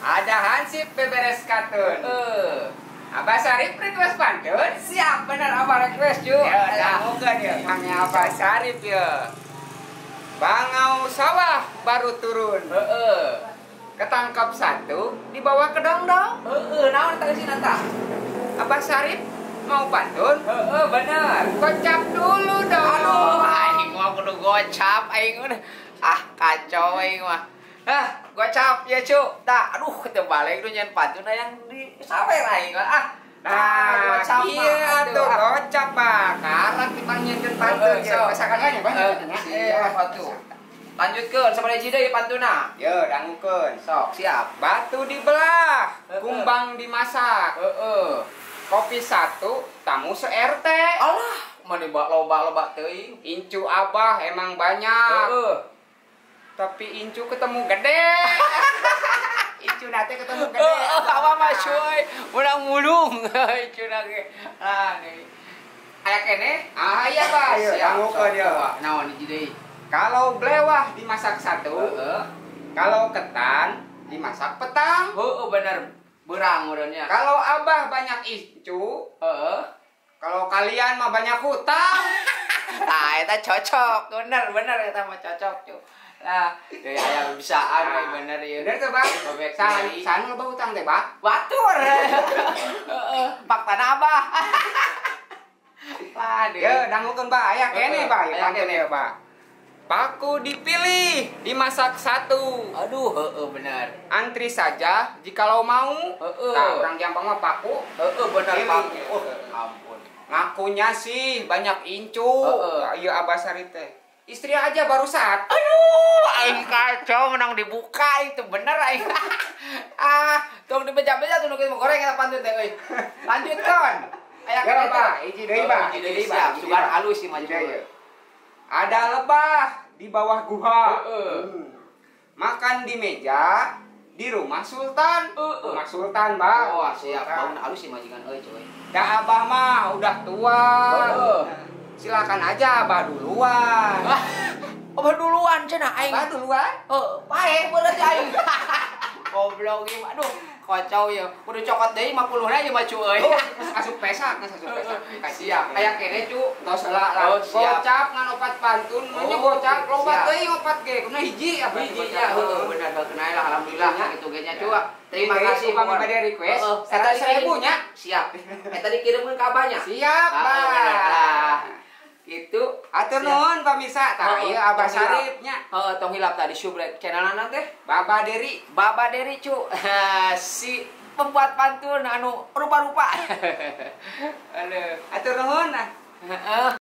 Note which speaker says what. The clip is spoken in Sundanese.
Speaker 1: Ada Hansip beberes katun. Abah Sarip request pantun?
Speaker 2: Siap, bener Abah request, cu.
Speaker 1: Ya, dangukeun ya. Kang Abah Sarip ya. Bangau sawah baru turun. Ketangkap satu, dibawa ke dongdong.
Speaker 2: Naon tah eusina tah?
Speaker 1: Abah Sarip mau pantun?
Speaker 2: Bener.
Speaker 1: Gocap dulu dong.
Speaker 2: Aduh, aing mah kudu gocap aing mah. Ah, kacau aing mah. Ah, gocap ya, cu. Tah, aduh teu balik nu nyen pantun yang di sawer aing mah. Ah,
Speaker 1: nah,
Speaker 2: gocap mah.
Speaker 1: Iya atuh gocap, Pak. Karak dipanggilkeun pantun ya. Masakan nya, Bang.
Speaker 2: Siap atuh. Lanjutkeun sabaraha hiji deui pantuna?
Speaker 1: Yo, dangukeun.
Speaker 2: Sok, siap.
Speaker 1: Batu dibelah, kumbang dimasak. Kopi satu, tamu se-RT.
Speaker 2: Alah, mani loba-loba teuing.
Speaker 1: Incu abah emang banyak. Tapi incu ketemu gede. Incu nate ketemu gede.
Speaker 2: Abah mah cuy, menang mulung. Incu nage. Ah, deui. Aya keneh?
Speaker 1: Ah, iya, Pak. Dangukeun ya.
Speaker 2: Naon hiji deui?
Speaker 1: Kalau belewah dimasak satu, kalau ketan dimasak petang.
Speaker 2: Bener. Berang urangnya.
Speaker 1: Kalau abah banyak incu, kalau kalian mah banyak hutang.
Speaker 2: Nah, eta cocok. Bener, bener eta mah cocok, cu. Lah, deui aya bisaan we bener ieu.
Speaker 1: Bener tuh, Bang. San loba hutang teh, Bang.
Speaker 2: Batur. Faktana abah. Lah, deui.
Speaker 1: Ye, dangukeun, Bah. Aya keneh, Bah. Aya keneh, Bah. Paku dipilih, dimasak satu.
Speaker 2: Aduh, bener.
Speaker 1: Antri saja jikalau mau. Nah, orang Jampang mah paku.
Speaker 2: Bener paku. Oh, ampun.
Speaker 1: Ngakunya sih banyak incu. Iya Abah Sarip teh. Istri aja baru satu.
Speaker 2: Aduh, aing kacau menang dibuka itu bener aing. Ah, tong dibeja-beja tuh nu goreng eta pantun teh euy. Lanjutkeun. Aya keneh
Speaker 1: teh. Hiji deui, Bah.
Speaker 2: Hiji deui, siap. Sugan alus sih maju.
Speaker 1: Ada lebah di bawah gua. Makan di meja di rumah sultan. Rumah sultan, Bang.
Speaker 2: Wah, siap. Bangun halus sih majikan euy, cuy.
Speaker 1: Dah abah mah udah tua. Silakan aja abah duluan.
Speaker 2: Abah duluan cenah aing.
Speaker 1: Abah duluan?
Speaker 2: Paeh beres aing. Goblok ieu. Aduh, kacau ya. Kudu cokot deui 50 na ieu mah cu euy.
Speaker 1: Asup pesak, geus asup pesak.
Speaker 2: Siap. Aya keneh cu.
Speaker 1: Tos heula lah. Gocap ngan opat pantun, mun gocap loba teuing opat ge. Kumaha hiji abah
Speaker 2: hiji nya. Heuh, bener heuh kenai lah alhamdulillah kitu ge nya cu. Terima kasih
Speaker 1: upami bade request. 100.000 nya.
Speaker 2: Siap. Eta dikirimkeun ka abahnya.
Speaker 1: Siap, Bah.
Speaker 2: Gitu.
Speaker 1: Atur nuhun pamirsa. Tah ieu Abah Sarip nya.
Speaker 2: Heeh, tong hilap tadi subrek channelna teh
Speaker 1: Baba Deri.
Speaker 2: Baba Deri cu. Si pembuat pantun anu rupa-rupa.
Speaker 1: Aduh, atur nuhun nah.
Speaker 2: Heeh.